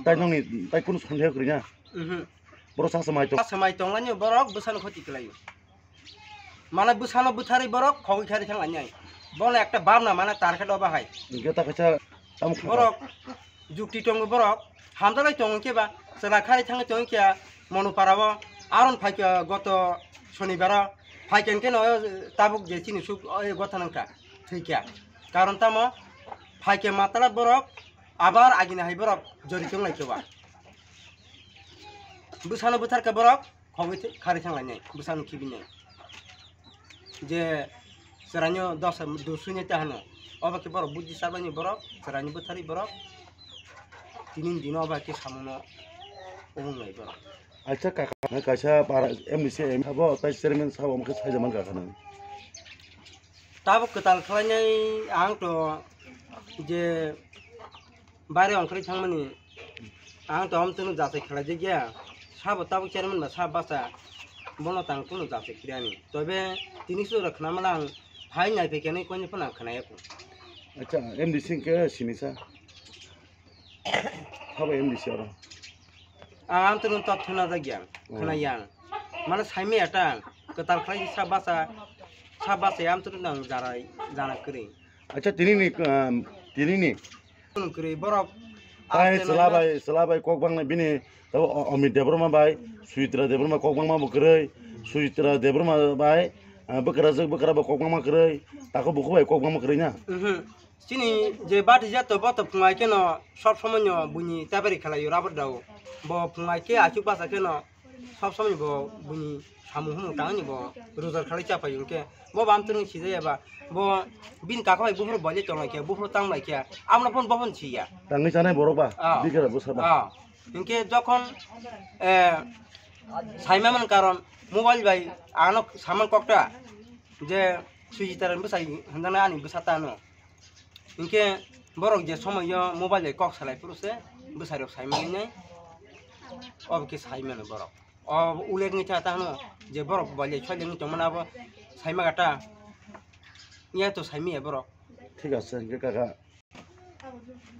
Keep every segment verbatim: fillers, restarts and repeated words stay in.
Tai nongni, tai kunu sandeo kwrwi na? Mhm. Borok sa samai tong. Sa samai tong ani borok bwsano khoti kwlaio. Mane bwsano bwtharwi borok khogwi khari thang ani. Bono ekta bab na mane target oba hai. Geta kaisa tamo kha. Borok jukti tongo borok. Hamdalai tongo khe ba. Chwla khari thangwi tongo khe Monupara o. Aron phaikha goto Shonibar o. Phaikha khe no tabuk je chini suk o gotha nangkha. Thwikha. Karon tamo phaikha matala borok abar agini hai borok jori tong lai khe ba. Bwsano bwtharkha borok. Khogwi thwi-, khari thang lainai, bwsano khibinai. Je chwraino dosa dusui nai ta hano. Obo khe borok buddhi chabaini borok, chwraino bwtharwi borok. Tini dino obo khe samungno obong lai borok. Acha kaka, kaisa para M D C M sabo, tai chairman sabo, omo khe saijak man kaka nang. Tabuk kwtal khlainai ang to je baire ongkhorwi thangmani ang to amtwino jachai khlaijak ya. Sabo tabuk chairman ba sabo bacha bono tang kunu jachai khlai ani. Tobe tini sura khna mala ang hai nai phaikhe nai koini phano ang khna ya kho. Acha, M D C hwnkhe sini sa. Sabo M D C oro. Ang amtwino tot khna jak ya, khna ya. Mane saimaya ta kwtal khlai sa bacha, sa bacha amtwino nang jarai jana kwrwi. Acha, tini ni, um, tini ni. Kwrwi borok. Tai chwla bai, chwla bai kok bang nai bini, tabo O-, Amit Debbarma bai, Sujitra Debbarma kok bangma bo kwrwi, Sujitra Debbarma bai, ah, bwkrajwk bwkra bo kok bangma kwrwi, tako bukhuk bai kok bangma kwrwi na. Mhm. Chini je bati jato bo to phungai khe no sob somoi no buini tabari khalai o rabar dao. Bo phungai khe achuk basa khe no sob somoi bo buini samung humung tangni bo rojar khalai chapai hwnkhe bo bam twrwng sijaya ba bo bini kaka bai buphuru bolai tong lai khe buphuru tang lai khe amno phone bo phone siya. Tangwi chanai borok ba? Ah. Bikra bwsa ba? Ah. Hwnkhe jokhon, eh, saima man karon mobile bai ano saman kokta je Sujita ren bwsai hwnjaknai ani bwsa tano. Hinkhe borok je somoio mobile bai kok salai phuru se bwsai rok sai mani nai. Obo khe sai mano borok. O uleg ni cha tano je borok mobile bai soileng tongmani abo sai ma gata. Iya to sai miya borok. Thik ase, hinkhe kaka.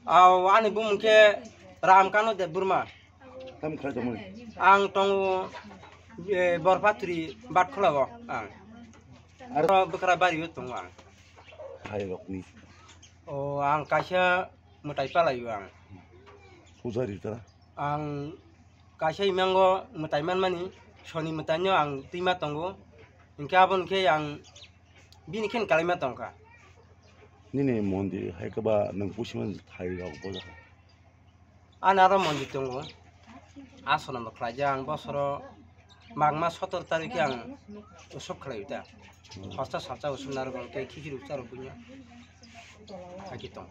Aw, ani bumung khe Ramkano Debbarma. Tam khlai tongmani? Ang tongo, eh, Borpatri Batkhola o ang. Aro bwkra bari o tongo ang. Hai rokni. O, ang kaisa mwtai palai o ang. Pujari tara? Ang kaisa imango mwtai manmani, soni mwtaino ang twima tongo. Hinkhe aboni khe ang bini khe kalaima tongkha. Nini mondir hai khe ba nwng pusi man thai rok bo jakha? Ani aro mondir tongo. Asonambo khlaijak ang bosoro magma sotor tarikhe ang usuk khlai ta. Hmm. Hosta salsa usuk narwk ang tei khichiri ukcha rok buino. Hai khe tong.